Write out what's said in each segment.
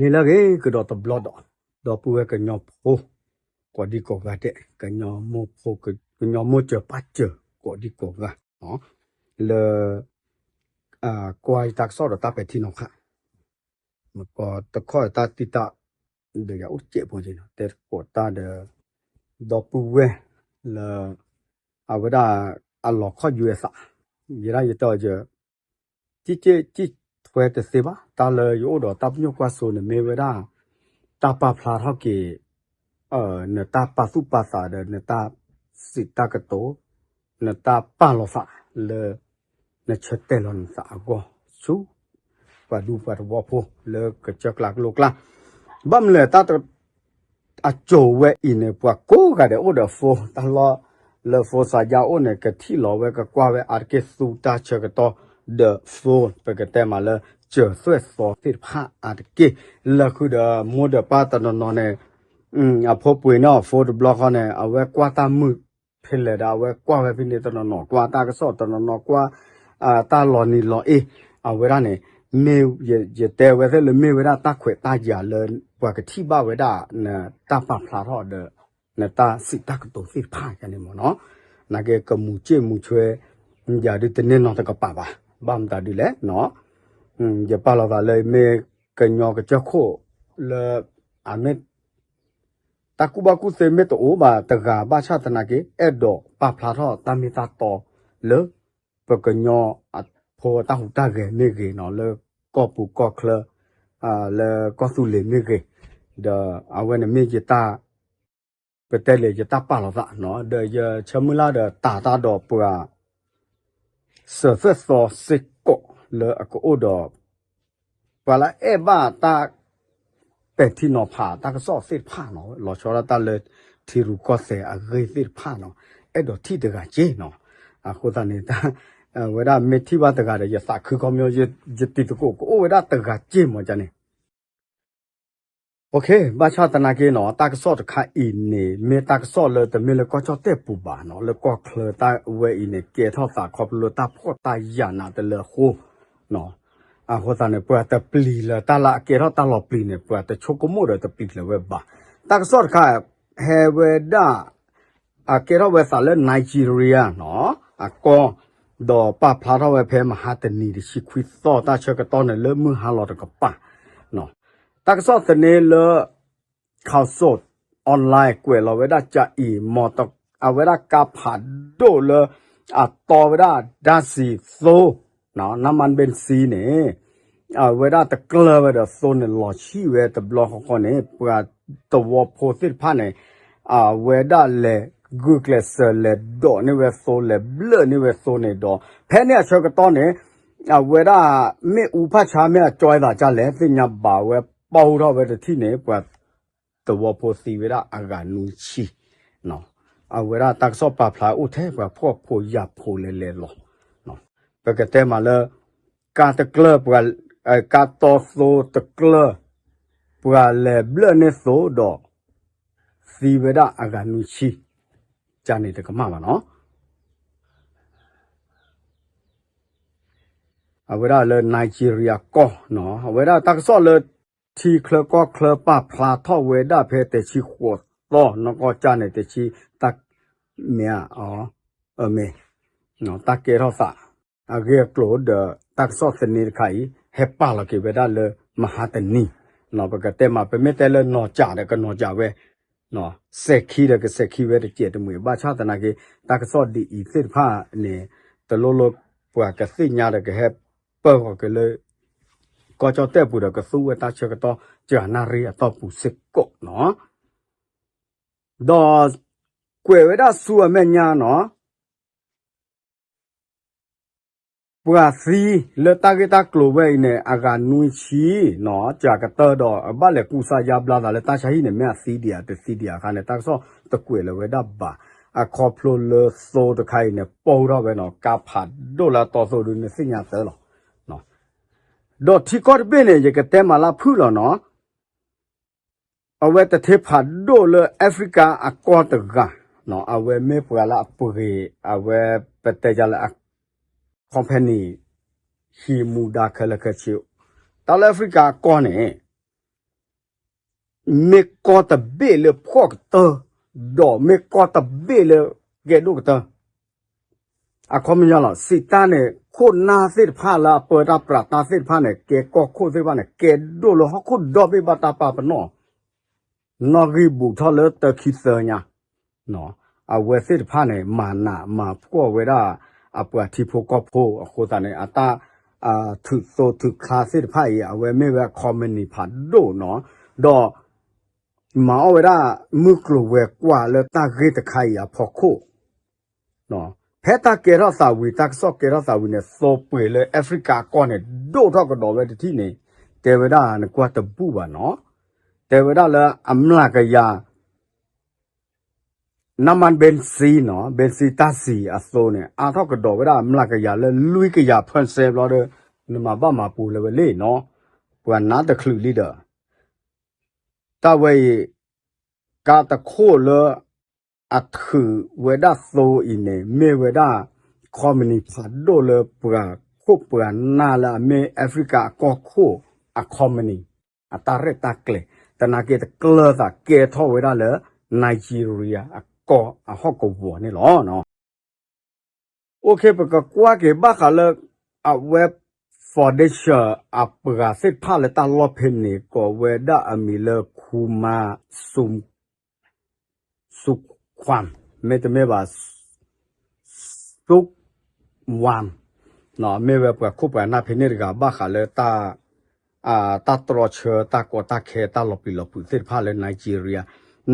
မ့ၢ်လၢအဂ့ၤကဒီးတဘျီဒီး ဒီပုၢ်ဝဲၢ်ကညီဖိ ကိးဒံကိးဂၤဒဲး, ကညီမိၢ်ဖိ ကညီမိၢ်စၢၤပၢ်စၢၤ ကိးဒံကိးဂၤ, လၢ ကွၢ်ယတၢ်ကစီၣ်ဒီးတၢ်ပဲာ်ထံနီၤဖး, မ့ၢ်ကီးတခီတၢ်တံၢ်တၢ် ဒီးယအိၣ်တစဲးဖိက့နီၤ တဲသကိးတၢ်ဒီး ဒီပုၢ်ဝဲၢ်လၢ အဝဲဒၣ်အလီၤခီၣ်ယွဲသး, ယဲဒၣ်ယတဲအီၤယ ကံၣ်က့ၣ်ကံၣ်ထွဲတသ့ဘၣ်, တၢ်လၢယအိၣ်ဒီးတၢ်ပညိၣ်ကွၢ်စိန့ၣ်မ့ၢ်ဝဲဒၣ် တၢ်ပာ်ဖျါထီၣ်က့ၤ နတၢ်ပာ်သူၣ်ပာ်သးဒီးနတၢ်စံးတၢ်ကတိၤ, နတၢ်ပာ်လီၤသးလၢ နဆၢတဲာ်လီၤနသးအဂီၢ်ဆူ ပှၤဒူပှၤသဝီဖိလၢကစၢၢ်ကျါကလိကျါ, ဘၣ်မနုၤလဲၣ်တၢ် အစိၤဝဲအံၤန့ၣ် ပှၤကိးဂၤဒဲးအိၣ်ဒီး phone တၢ်လီၢ်လၢ phone စၢ်ယါအိၣ်န့ၣ် ကထံၣ်လီၤဝဲကကွၢ်ဝဲအါတက့ၢ်သူတၢ်ဆၢကတီၢ်ဒီး phone ပကတဲမးလၢ စၢၤသွဲၣ်သီသ့ၣ်တဖၣ်အါတက့ၢ်, လၢဃုာ်ဒီးမိၢ်ဒီးပၢ်တနီၤနီၤန့ၣ် အဖိပှ့ၤန့ၢ်အီၤ phone တဘျီဃီန့ၣ် အဝဲကွၢ်တၢ်မုာ်ဖဲလဲၣ်ဒီး အဝဲကွၢ်ဝဲဖဲန့ၣ်တနီၤနီၤ ကွၢ်တၢ်ကစီၣ်တနီၤနီၤ ကွၢ် တၢ်လီၤနံၤလီၤအ့ အဝဲဒၣ်န့ၣ် မ့ၢ်ယတဲဝဲသ့ၣ်လၢမ့ၢ်ဝဲဒၣ်တၢ်ခွဲးတၢ်ယာ်လၢ ပှၤကထံၣ်ဘၣ်ဝဲဒၣ် နတၢ်ပာ်ဖျါထီၣ်ဒီး နတၢ်စံးတၢ်ကတိၤသ့ၣ်တဖၣ်န့ၣ်မ့ၢ်နီၤ, နာ်က့ကမူၤစ့ၣ်မူၤဆွဲ ယၤဒုးတန့ၢ်နီတကပၤဘၣ်, ဘၣ်မတၤဒုးလဲၣ် ယပာ်လီၤသးလၢမ့ၢ်ကညီကစၢၢ်ခိၣ်လၢ အမ့ၢ် တၢ်ကူၣ်ဘၣ်ကူၣ်သ့မ့ၢ်တအိၣ်ဘၣ်တဂၤဘၣ်ဆၣ်သနာ်က့ အဲၣ်ဒိးပာ်ဖျါထီၣ်တၢ်မ့ၢ်တၢ်တီလၢ ပကညီအဖိအတၢ်ဟူးတၢ်ဂဲၤမ့ၢ်ဂ့ၤနီၤ လၢကီၢ်ပူၤကီၢ်ချၢ လၢကီၢ်သူလ့ၤမ့ၢ်ဂ့ၤ, ဒီးအဝဲန့ၣ်မ့ၢ်ယတၢ် ပတဲလဲၣ်ယတၢ်ပာ်လီၤသးနီၤ ဒီးယဆၢမုၢ်လၢ်ဒီးတၢ်တၢ်ဒီးပှၤ စၢၤသွဲၣ်သီစ့ၢ်ကီးလၢအကအိၣ်ဒီး ပှၤလၢအဲၣ်ဘၣ်တၢ် ပဲာ်ထံနီၤဖးတၢ်ကစီၣ်သ့ၣ်တဖၣ်နီၤ လီၤဆီဒၣ်တၢ်လၢထံရူၢ်ကီၢ်သဲးအဂ့ၢ်သ့ၣ်တဖၣ်နီၤ အဲၣ်ဒိးထံၣ်တဂၤက့နီၤ အဃိသတးန့ၣ် ဝဲဒၣ်မ့ၢ်ထံၣ်ဘၣ်တဂၤဒီး ယသးခုခီပညီ ယတံၤသကိးကအိၣ်ဝဲဒၣ်တဂၤက့မ့ၢ်ကန့ၣ် ဘၣ်ဆၣ်သနာ်က့နီၤ တၢ်ကစီၣ်တခါအံၤန့ၣ် မ့ၢ်တၢ်ကစီၣ်လၢတမ့ၢ်လၢကီၢ်ကၠီၣ်တဲၣ်ပူၤဘၣ်နီၤ လၢကီၢ်ချၢတၢ်ဝဲအံၤန့ၣ် ကဲထီၣ်သးခီဖျိလၢတၢ်ဖှီၣ်တၢ်ယာ်နးတလၢအဃိ အဃိသတးန့ၣ် ပှၤတပျံၤလၢၤတၢ်လၢအကဲထီၣ်တၢ်လီၤပျံၤန့ၣ် ပှၤတဆိကမိၣ်ဒီးတပျံၤလၢၤဝဲဘၣ်. တၢ်ကစီၣ်တခါ ဟဲဝဲဒၣ် အကဲထီၣ်ဝဲသးလၢ Nigeria နီၤ အကီၢ် ဒီးပာ်ဖျါထီၣ်ဝဲဖဲမဟါတနံၤတဆံခွံသီ တၢ်ဆၢကတီၢ်န့ၣ်လၢမုၢ်ဟါလီၤတကပၤ တၢ်ကစီၣ်သန့လၢ Khaosod Online ကွဲးလီၤဝဲဒၣ်ကၠၤအံၤ မီၤ အဝဲဒၣ်ကါဖးဒိၣ်လၢ အတီဝဲဒၣ်ဓာတ်ဆီသိ နမ့ၢ်ဘ့ၣ်စံန့ၣ် အဝဲဒၣ်တကျၢၢ်ဝဲဒီးသိန့ၣ် လီၤဆံၣ်ဝဲတဘျီဃီဃီန့ၣ် ပှၤသဝီဖိသ့ၣ်တဖၣ်န့ၣ် အဝဲဒၣ်လဲၤဂုာ်ကျဲးစၢးလဲၤဒိးန့ၢ်ဝဲသိ လဲၤဘျၢၣ်န့ၢ်ဝဲသိန့ၣ်ဒီး ဖဲန့ၣ်အဆၢကတီၢ်န့ၣ် အဝဲဒၣ်မ့ၣ်အူဖးဆါမ့ၢ်အကၠီသးဒ်လဲၣ် သ့ၣ်ညါဘၣ်ဝဲ ပီၢ်ထီၣ်ဝဲတထံၣ်န့ၣ် ပှၤသဝီဖိသံဝဲဒၣ်အဂၤနွံဆံ အဝဲဒၣ်တၢ်ကစီၣ်ပာ်ဖျါအိၣ်ထဲပှၤဖှီၣ်ဖိယာ်ဖိလဲၤလဲၤလီၤ ပကတဲမးလၢ ကါတကျၢၢ် ပှၤ ကါတီသိတကျၢၢ် ပှၤလဲၤဘျၢၣ်န့ၢ်သိဒီး သံဝဲဒၣ်အဂၤနွံဆံ ကန့ၣ်တကမၣ်ဘၣ်နီၤ အဝဲဒၣ်လၢ Nigeria ကီၢ်နီၤ အဝဲဒၣ်တၢ်ကစီၣ်လၢ ထံချၢကီၢ်ချၢပာ်ဖျါထီၣ်ဝဲဒၣ်ဖဲတဆံဃိးသီ နီၢ်ကီၢ်ကၢ်န့ၣ် တဆံတၢ်မ့ၢ်ဧါ အမ့ၢ် တၢ်ကဲထီၣ်သး အဂ့ၢ်အကျိၤဒီး တၢ်ကစီၣ်သန့တခါအံၤ ဟဲပာ်လီၤက့ၤဝဲဒၣ်လၢမဟါတနံၤ ပကတဲမး ပမ့ၢ်တဲလၢနီၢ်ကၠးဒီးကနီၢ်ကၠးဝဲ စဲးခံဒီးကစဲးခံဝဲတစဲးတမှဲၤ ဘၣ်ဆၣ်သနာ်က့ တၢ်ကစီၣ်ဒ်အံၤသ့ၣ်တဖၣ်န့ၣ် တလိၣ်လိၣ်ပှၤကသ့ၣ်ညါဒီးကဟဲပၢၢ်ဃီၤက့ၤလၢ ကီၢ်ကၠီၣ်တဲၣ်ပူၤဒီးကသူဝဲတၢ်ဆၢကတီၢ် ကနၣ်ရံၣ်အတီၢ်ပူၤစ့ၢ်ကီးနီၤ ဒီးကွဲးဝဲဒၣ်ဆူအမဲာ်ညါနီၤ ပှၤသံလၢတၢ်ဂ့ၢ်တၢ်ကျိၤဝဲအံၤန့ၣ် အဂၤနွံဆံနီၤ ကၢ်ကတၢၢ်ဒီး အဘၣ်လဲၤကူစါယါဘျါသးလၢတၢ်ဆါဟံၣ်န့ၣ် မ့ၢ်အသံဒံးဧါ တသံဒံးဧါအခါန့ၣ် တၢ်ကစီၣ်တကွဲးလၢၤဝဲဒၣ်ဘၣ် အခီဖျိလၢသိတခါအံၤန့ၣ် ပီၢ်ထီၣ်ဝဲနီၤ ကါဖးဒိၣ်လၢအတီသိဒုးန့ၣ်သ့ၣ်ညါတၢ်လီၤ ဒီးထံကီၢ်တဘ့ၣ်န့ၣ် ယကတဲမးလၢဖုၣ်လီၤနီၤ အဝဲတထ့ဖးဒိၣ်လၢ Africa အကီၢ်တဂၤ အဝဲမ့ၢ်ပှၤလၢအပှ့ၤ အဝဲပတဲယၤလၢ company ဟံးမူဒါခဲလၢာ်ခဲဆ့ တၢ်လၢ Africa အကီၢ်န့ၣ် မ့ၢ်ကီၢ်တဘ့ၣ်လၢဖှီၣ်ကတၢၢ်, ဒီးမ့ၢ်ကီၢ်တဘ့ၣ်လၢကဲဒိၣ်ကတၢၢ်, အခီပညီလီၤ. စံးတၢ်န့ၣ် ခိၣ်နၢ်သ့ၣ်တဖၣ်လၢအပၢတၢ်ပြးတၢ်သ့ၣ်တဖၣ်န့ၣ် ကဲကီၢ်ခိၣ်သ့ၣ်တဖၣ်န့ၣ် ကဲဒိၣ်လၢဟီၣ်ခိၣ်ဒီဘ့ၣ်ဘၣ်တၢ်ပာ်ပနီၣ် နီၣ်ဂံၢ်ဘူးထီၣ်လၢတၢခံသၢညါ, အဝဲသ့ၣ်တဖၣ်န့ၣ် မၤနးမၤဖှီၣ်ဝဲဒၣ် အပှၤထံဖိကီၢ်ဖိအဃိသတးန့ၣ် အတၢ် ထုးသိးထုးချါသ့ၣ်တဖၣ်အံၤ အဝဲမ့ၢ်ဝဲ company ဖးဒိၣ်နီၤ, ဒီး မၤအီၣ်ဝဲဒၣ် မုၢ်ကျိၤဝဲၤကွာ်လၢတၢ်ဂ့ၢ်တခါအံၤအဖီခိၣ် ဖဲတၢ်ကဲထီၣ်သးဝံၤ တၢ်ကစီၣ်ကဲထီၣ်သးဝံၤန့ၣ် သိပှ့ၤလၢ Africa အကီၢ်န့ၣ် ဒိၣ်ထီၣ်ကဒီးဝဲတထံၣ်န့ၣ် တဲဝဲဒၣ်နကွၢ်တဘူၣ်ဘၣ်နီၤ, တဲဝဲဒၣ်လၢအမျးကယၤ နမ့ၢ် ဘ့ၣ်စံနီၤ, ဘ့ၣ်စံတၢ်စံၤအသိန့ၣ် အါထီၣ်ကဒီးဝဲဒၣ်အမျးကယၤလၢလွံၢ်ကယၤ percent ဘျီဒီး နမၤဘၣ်မၤပူၤလၢၤဝဲလံနီၤ, ပှၤနါတချုးလံဒီး တၢ်ဝဲအံၤ ကါတခိၣ်လၢ အထုးဝဲဒၣ်သိအံၤန့ၣ် မ့ၢ်ဝဲဒၣ် company ဖးဒိၣ်လၢပှၤခိၣ်ပှၤနၢ်လၢအမ့ၢ် Africa အကီၢ်ခိၣ်အ company အတၢ်ရဲၣ်တၢ်ကျဲၤ သနာ်က့တကျၢၤသးကဲထီၣ်ဝဲဒၣ်လၢ Nigeria အကီၢ်အဟီၣ်ကဝီၤန့ၣ်လီၤ. OK ပကကွၢ်က့ၤဘၣ်ဃးလၢ အဝဲ foundation အပှၤသ့ၣ်တဖၣ်လၢတၢ်လီၢ်ဖဲန့ၣ် ကိးဝဲဒၣ်အမံၤလၢ ခူမါ စူခွမ် မ့တမ့ၢ်ဘၣ် စူဝမ် မ့ၢ်ဝဲပှၤခိၣ်ပှၤနၢ်ဖဲန့ၣ်တဂၤ ဘၣ်ဃးလၢ တၢ်တြီဆၢ တၢ်ကီတၢ်ခဲ တၢ်လီၤပျံၤလီၤဖုးသ့ၣ်တဖၣ်လၢ Nigeria,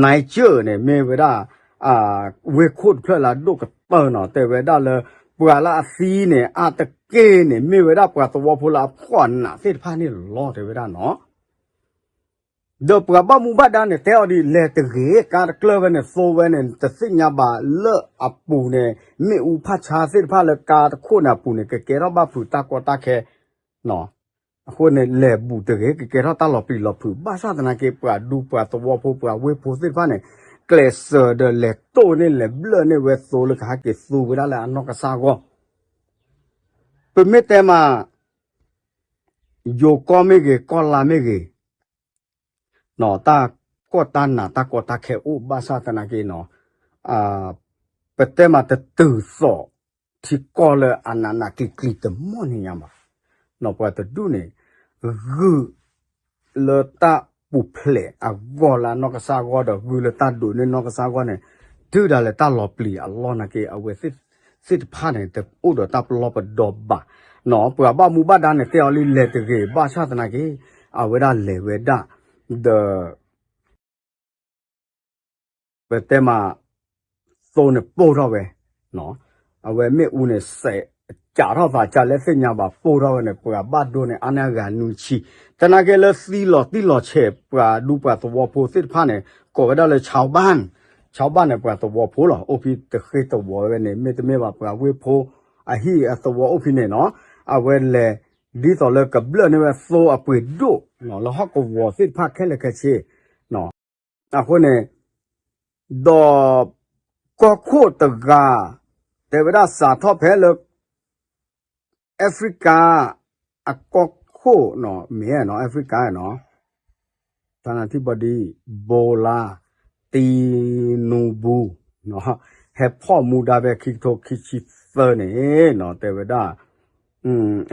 Niger န့ၣ် မ့ၢ်ဝဲဒၣ် ဝ့ၢ်ခိၣ်တဖျၢၣ်လၢအဒိၣ်ကတၢၢ်နီၤ, တဲဝဲဒၣ်လၢ ပှၤလၢအသံန့ၣ် အါတက့ၢ်န့ၣ် မ့ၢ်ဝဲဒၣ်ပှၤသဝီဖိလၢအဖှီၣ်နးသ့ၣ်တဖၣ်န့ၣ်လီၤ တဲဝဲဒၣ်နီၤ. ဒီးပှၤဘၣ်မူဘၣ်ဒါန့ၣ် တဲအီၤဒ်လဲၣ်တဂ့ၤ, ကါတကျၢၤဝဲန့ၣ် သိဝဲန့ၣ် တသ့ၣ်ညါဘၣ်လၢအပူၤန့ၣ် မ့ၣ်အူဖးဆါသ့ၣ်တဖၣ်လၢကါတခိၣ်န့ၣ်အပူၤန့ၣ် ကကဲထီၣ်ဘၣ်ဖုးတၢ်ကီတၢ်ခဲ အဃိန့ၣ် လဲၤဘူးတဂ့ၤ ကကဲထီၣ်တၢ်လီၤပျံၤလီၤဖုး ဘၣ်ဆၣ်သနာ်က့ ပှၤဒူပှၤသဝီဖိ ပှၤဝ့ၢ်ဖိသ့ၣ်တဖၣ်န့ၣ် ကျဲးစၢးဒီးလဲၤတိၢ်န့ၢ် လဲၤဘျၢၣ်န့ၢ်ဝဲသိလၢကဟဲက့ၤသူဝဲဒၣ်လၢအနီၢ်ကစၢ်ဂီၢ် ပမ့ၢ်တဲမး ယိၤကီၢ်မ့ၢ်ဂ့ၤ ကီၢ်လါမ့ၢ်ဂ့ၤ တၢ်ဖှီၣ်တၢ်နး တၢ်ကီတၢ်ခဲအိၣ် ဘၣ်ဆၣ်သနာ်က့နီၤ ပတဲမးတတုၤသိး ထံကီၢ်လၢအနးနးကျံၤကျံၤတမီၢ်န့ၣ်ညါဘၣ်. ပှၤတဒူၣ်န့ၣ် ဂုာ်လၢတၢ်ပူၤဖျဲးအဂီၢ်လၢအနီၢ်ကစၢ်ဂီၢ်ဒီး ဂုာ်လၢတၢ်ဒိးန့ၢ်နီၢ်ကစၢ်ဂီၢ်န့ၣ် တုၤဒၣ်လဲာ်တၢ်လီၤပျံၤအလီၢ်နာ်က့ အဝဲသ့ၣ်တဖၣ်န့ၣ် တအိၣ်ဒီးတၢ်ပလီၢ်ပဒီဘၣ်. ပှၤဘၣ်မူဘၣ်ဒါန့ၣ် တဲအီၤလံလဲၤတဂ့ၤ ဘၣ်ဆၣ်သနာ်က့ အဝဲဒၣ်လဲၤဝဲဒၣ် ဒီး ပတဲမး သိန့ၣ်ပိၢ်ထီၣ်ဝဲ, အဝဲမ့ၣ်အူန့ၣ် စဲးကးထီၣ်သးကလဲၣ်သ့ၣ်ညါဘၣ် ပိၢ်ထီၣ်ဝဲန့ၣ် ပှၤဘၣ်ဒိန့ၣ် အါန့ၢ်အဂၤနွံဆံ, သနာ်က့လၢသံလီၤတံၢ်လီၤဆဲး ပှၤဒူပှၤသဝီဖိသ့ၣ်တဖၣ်န့ၣ် ကိးဝဲဒၣ်လၢ ชาวบ้าน, ชาวบ้าน န့ၣ် ပှၤသဝီဖိလီၤ အိၣ်ဖဲတဃ့သဝီဝဲန့ၣ် မ့တမ့ၢ်ဘၣ် ပှၤဝ့ၢ်ဖိအဟံၣ်အသဝီအိၣ်ဖဲန့ၣ်နီၤ, အဝဲလဲၤ ဒ်သိးလၢကဘျၢၣ်န့ၢ်ဝဲသိအပှ့ၤဒိၣ် လၢဟီၣ်ကဝီၤသ့ၣ်တဖၣ်ခဲလၢာ်ခဲဆ့ အဃိန့ၣ် ဒီးကီၢ်ခိၣ်တဂၤ တဲဝဲဒၣ်စးထီၣ်ဖဲလၢ Africa အကီၢ်ခိၣ်နီၤ မ့ၢ်နီၤ Africa နီၤ တနၤထံဘီဒံ ဘိလါ တံနူဘူ ဟဲဖီၣ်မူဒါဖဲခံကထိခံဆံသၢန့ၣ်နီၤ တဲဝဲဒၣ်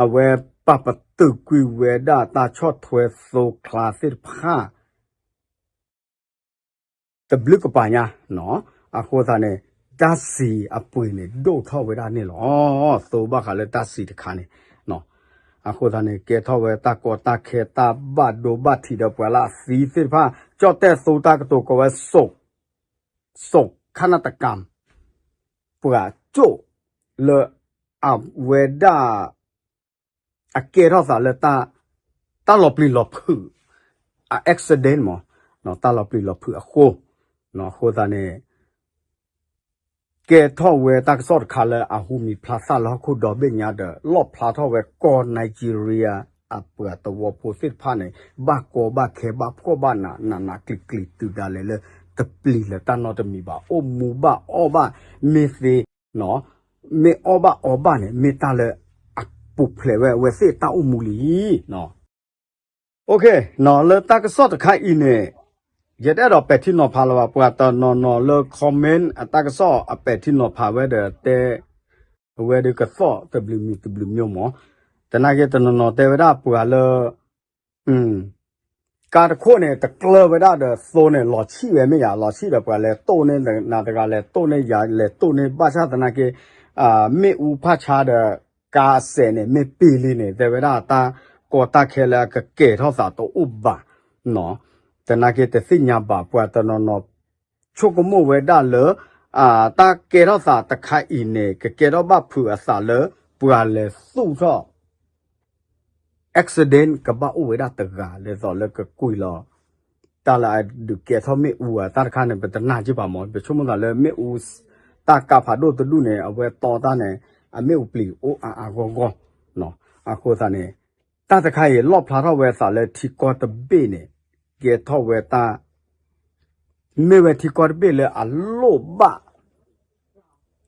အဝဲပာ်ပတုာ်ကွံာ်ဝဲဒၣ်တၢ်ဆီၣ်ထွဲသိချါသ့ၣ်တဖၣ် တဘျုးကပၤညါနီၤ, အဃိသတးန့ၣ် တၢ်စံးအပှ့ၤန့ၣ် ဒိၣ်ထီၣ်ဝဲဒၣ်န့ၣ်လီၤ. သိဘၣ်ဃးလၢတၢ်စံးတခါန့ၣ်နီၤ, အဃိသတးန့ၣ် ကဲထီၣ်ဝဲတၢ်ကီတၢ်ခဲ တၢ်ဘၣ်ဒိဘၣ်ထံးဒီးပှၤလၢအသံသ့ၣ်တဖၣ် ကၠီၣ်တဲၣ်သိတၢ်ကတိၤကိးဝဲ စူး စူးခနတကၢ် ပှၤကၠိၣ်လၢအဝဲဒၣ် အကဲထီၣ်သးလၢ တၢ်လီၤပျံၤလီၤဖုး အ accident မး တၢ်လီၤပျံၤလီၤဖုးအဃိ အဃိသတးန့ၣ် ကဲထီၣ်ဝဲတၢ်ကစီၣ်တခါလၢအဟူမံၤဖျါသၣ်လၢဟီၣ်ခိၣ်ဒီဘ့ၣ်ညါဒီး လီၣ်ဖျါထီၣ်ဝဲကီၢ် Nigeria အပှၤသဝီဖိသ့ၣ်တဖၣ်န့ၣ် ဘၣ်ကီဘၣ်ခဲဘၣ်ဖှီၣ်ဘၣ်နး နးနးကျံၤကျံၤတုၤဒၣ်လဲာ်လၢ တပျံၤလၢၤတၢ်နီတမံၤဘၣ် အိၣ်မူဘၣ်အီၣ်ဘၣ် မ့ၢ်သ့ မ့ၢ်အီၣ်ဘၣ်အီဘၣ်န့ၣ် မ့ၢ်တၢ်လၢအပူၤဖျဲးဝဲအဝဲသ့ၣ်တၢ်အိၣ်မူလံ. OK လၢတၢ်ကစီၣ်တခါအံၤန့ၣ် ယတအဲၣ်ဒိးပဲာ်ထံနီၤဖးလၢၤဘၣ် ပှၤတနီၤနီၤလၢ comment အတၢ်ကစီၣ်အပဲာ်ထံနီၤဖးဝဲဒီးတဲ အဝဲဒုးကသီၣ်တဘျုးမံၤတဘျုးမံၤမး, သနာ်က့တနီၤနီၤတဲဝဲဒၣ်ပှၤလၢ ကါတခိၣ်န့ၣ် တကျၢၤဝဲဒၣ်ဒီးသိန့ၣ် လီၤဆံၣ်ဝဲမ့ၢ်ယၤ လီၤဆံၣ်ဒီးပှၤလဲၤတိၢ်န့ၢ် နၤတဂၤလဲၤတိၢ်န့ၢ် ယၤလဲၤတိၢ်န့ၢ် ဘၣ်ဆၣ်သနာ်က့ မ့ၣ်အူဖးဆါဒီး ကါအစဲးန့ၣ် မ့ၢ်ပ့ၤလံန့ၣ် တဲဝဲဒၣ်တၢ်ကီတၢ်ခဲလၢအကကဲထီၣ်သးတအိၣ်ဘၣ် သနာ်က့တသ့ၣ်ညါဘၣ် ပှၤတနီၤနီၤ ဆိကမိၣ်ဝဲဒၣ်လၢ တၢ်ကဲထီၣ်သးတခါအံၤန့ၣ် ကကဲထီၣ်ဘၣ်ဖုးအသးလၢ ပှၤလဲၤသူၣ်ထီၣ် accident ကဘၣ်အိၣ်ဝဲဒၣ်တဂၤ ဒ်သိးလၢကကွံာ်လီၤ တၢ်လၢအဒုးကဲထီၣ်မ့ၣ်အူအတၢ်တခါန့ၣ် ပတနာ်က့ဘၣ်မး ပဆိကမိၣ်သးလၢမ့ၣ်အူ တၢ်ကါဖးဒိၣ်တဒူၣ်န့ၣ် အဝဲတီတၢ်န့ၣ် အမ့ၣ်အူပျံၤအိၣ်အါအါဂီၢ်ဂီၢ် အဃိသတးန့ၣ် တၢ်တခါအံၤ လီၣ်ဖျါထီၣ်ဝဲအသးလၢထံကီၢ်တဘ့ၣ်န့ၣ် ကဲထီၣ်ဝဲတၢ် မ့ၢ်ဝဲထံကီၢ်တဘ့ၣ်လၢအလိၣ်ဘၣ်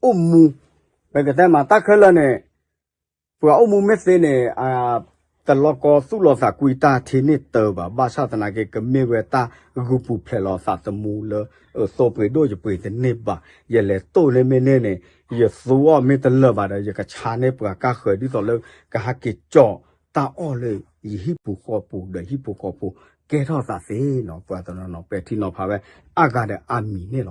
အိၣ်မူ ပကတဲမးတၢ်ခဲလၢာ်န့ၣ် ပှၤအိၣ်မူမ့ၢ်သ့န့ၣ် တလီၢ်ကီသူၣ်လီၤသးကွံတၢ်ထဲန့ၣ်တၢ်ဘၣ် ဘၣ်ဆၣ်သနာ်က့ ကမ့ၢ်ဝဲတၢ်ဂုာ်ပူၤဖျဲးလီၤသးသမူလၢ အသိပှ့ၤဒိၣ်ယပှ့ၤတန့ၢ်ဘၣ် ယလဲၤတိၢ်န့ၢ်မ့ၢ်န့ၢ်န့ၣ် ယသူအီၤမ့ၢ်တလၢာ်ဘၣ်ဒီး ယကဆါန့ၢ်ပှၤကါဃၢၤဒ်သိးလၢ ကဟဲက့ၤကၠီၤတၢ်အီၣ်လၢ ယဟံၣ်ပူၤဃီပူၤဒီးဟံၣ်ပူၤဃီဖိ ကဲထီၣ်သးသ့နီၤ ပှၤတနီၤနီၤ ပဲာ်ထံနီၤဖးဝဲ အါဂၤဒီးအါမံၤန့ၣ်လီၤ.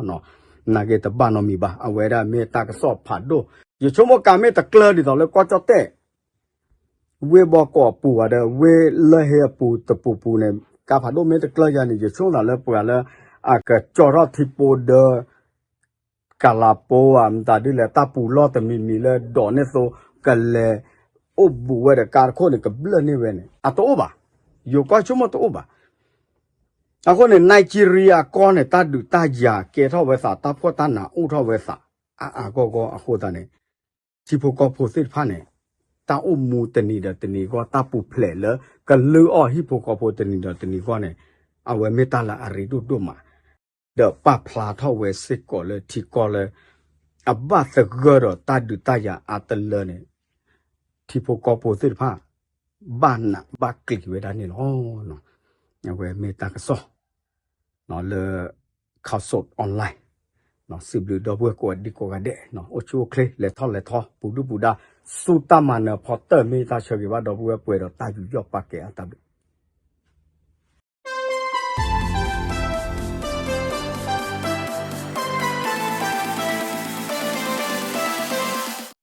နာ်က့တဘၣ်နီတမံၤဘၣ် အဝဲဒၣ်မ့ၢ်တၢ်ကစီၣ်ဖးဒိၣ် ယဆိကမိၣ်ကါမ့ၢ်တကျၢၤဒ်သိးလၢကီၢ်ကၠီၣ်တဲၣ် ဝ့ၢ်ဘီကီးအပူၤဘၣ်ဒီး ဝ့ၢ်လၢဟ့အပူၤတပူၤပူၤန့ၣ် ကါဖးဒိၣ်မ့ၢ်တကျၢၤယၤန့ၣ် ယဆိကမိၣ်သးလၢပှၤလၢ အကကၠီၤထီၣ်ထံပိဒီး ကလးပိဧါ မတၤဒ်လဲၣ် တၢ်ပူၤလီၢ်တမံၤမံၤလၢဒိးန့ၢ်သိ ကလဲၤအိၣ်ဘူးဝဲဒီးကါတခိၣ်န့ၣ် ကဘျၢၣ်န့ၢ်ဝဲန့ၣ် အတအိၣ်ဘၣ်. ယိၤကီၢ်ဆိကမိၣ်တအိၣ်ဘၣ်. အဃိန့ၣ် Nigeria ကီၢ်န့ၣ် တၢ်ဒုးတၢ်ယၤကဲထီၣ်ဝဲသး တၢ်ဖှီၣ်တၢ်နးအိၣ်ထီၣ်ဝဲသး အါအါဂီၢ်ဂီၢ်အဃိသတးန့ၣ် ထံဖိကီၢ်ဖိသ့ၣ်တဖၣ်န့ၣ် တၢ်အိၣ်မူတနံၤဒီးတနံၤဂီၢ် တၢ်ပူၤဖျဲးလၢ ကလုၢ်အီၣ်ဟံၣ်ဖိဃီဖိတနံၤဒီးတနံၤဂီၢ်န့ၣ် အဝဲမ့ၢ်တၢ်လၢအရ့ဒိၣ်ဒိၣ်မး ဒီးပာ်ဖျါထီၣ်ဝဲစ့ၢ်ကီးလၢထံကီၢ်လၢ အဘၣ်သဂၢၢ်ဒီးတၢ်ဒုးတၢ်ယၤအါတလၢန့ၣ် ထံဖိကီၢ်ဖိသ့ၣ်တဖၣ် ဘၣ်နးဘၣ်ကျံၤဝဲဒၣ်န့ၣ်လီၤ. အဝဲမ့ၢ်တၢ်ကစီၣ် လၢ Khaosod Online စံးဘျုးဒီပုၢ်ဝဲၢ်ကိးဂၤဒဲး အိၣ်ဆူၣ်အိၣ်ချ့ လဲၤထီၣ်လဲၤထီ ပူၤဒုၣ်ပူၤဒါ ဆူတၢ်မၤနၢၤဖီတၢၢ် မ့ၢ်တၢ်ဆၢဂ့ၤဘၣ်ဒီပုၢ်ဝဲၢ်ပှဲၤဒီးတၢ်ယူးယီၣ်ပာ်ကဲအါတၢ်ဘျုး